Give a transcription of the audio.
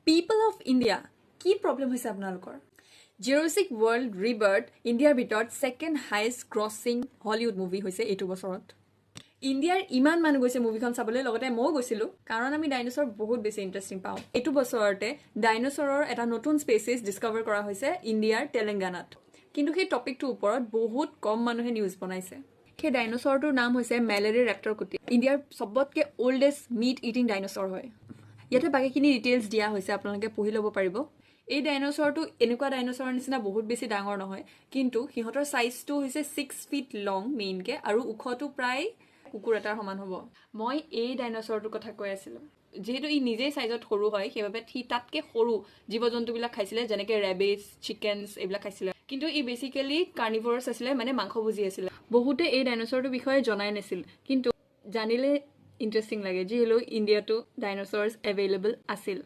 People of India, কি problem হৈছে আপোনালোকৰ? জুৰাছিক ৱৰ্ল্ড ৰিবাৰ্থ ইণ্ডিয়াৰ ভিতৰত ছেকেণ্ড হায়েষ্ট গ্ৰছিং হলিউড মুভি হৈছে এইটো বছৰত। ইণ্ডিয়াৰ ইমান মানুহ গৈছে মুভিখন চাবলৈ, লগতে ময়ো গৈছিলোঁ, কাৰণ আমি ডাইনছৰ বহুত বেছি ইণ্টাৰেষ্টিং পাওঁ। এইটো বছৰতে ডাইনছৰৰ এটা নতুন স্পেচিছ ডিছকভাৰ কৰা হৈছে ইণ্ডিয়াৰ তেলেংগানাত। কিন্তু সেই টপিকটোৰ ওপৰত বহুত কম মানুহে নিউজ বনাইছে। সেই ডাইনছৰটোৰ নাম হৈছে মেলেৰি ৰেপ্টৰ কুটি। ইণ্ডিয়াৰ চবতকৈ অল্ডেষ্ট মিট ইটিং ডাইনছৰ হয়। ইয়াতে বাকীখিনি ডিটেইলছ দিয়া হৈছে, আপোনালোকে পঢ়ি ল'ব পাৰিব। এই ডাইনছৰটো এনেকুৱা ডাইনছৰৰ নিচিনা বহুত বেছি ডাঙৰ নহয়, কিন্তু সিহঁতৰ চাইজটো হৈছে 6 ফিট লং মেইনকে আৰু ওখটো প্ৰায় কুকুৰ এটাৰ সমান হ'ব। মই এই ডাইনছৰটোৰ কথা কৈ আছিলোঁ। যিহেতু ই নিজেই চাইজত সৰু হয়, সেইবাবে সি তাতকৈ সৰু জীৱ জন্তুবিলাক খাইছিলে, যেনেকৈ ৰেবিটছ, চিকেনছ এইবিলাক খাইছিলে। কিন্তু ই বেচিকেলি কাৰ্নিভৰাছ আছিলে, মানে মাংসভোজী আছিলে। বহুতে এই ডাইনছৰটোৰ বিষয়ে জনাই নাছিল, কিন্তু জানিলে ইণ্টাৰেষ্টিং লাগে, যি হ'লেও ইণ্ডিয়াতো ডাইনছৰছ এভেইলেবল আছিল।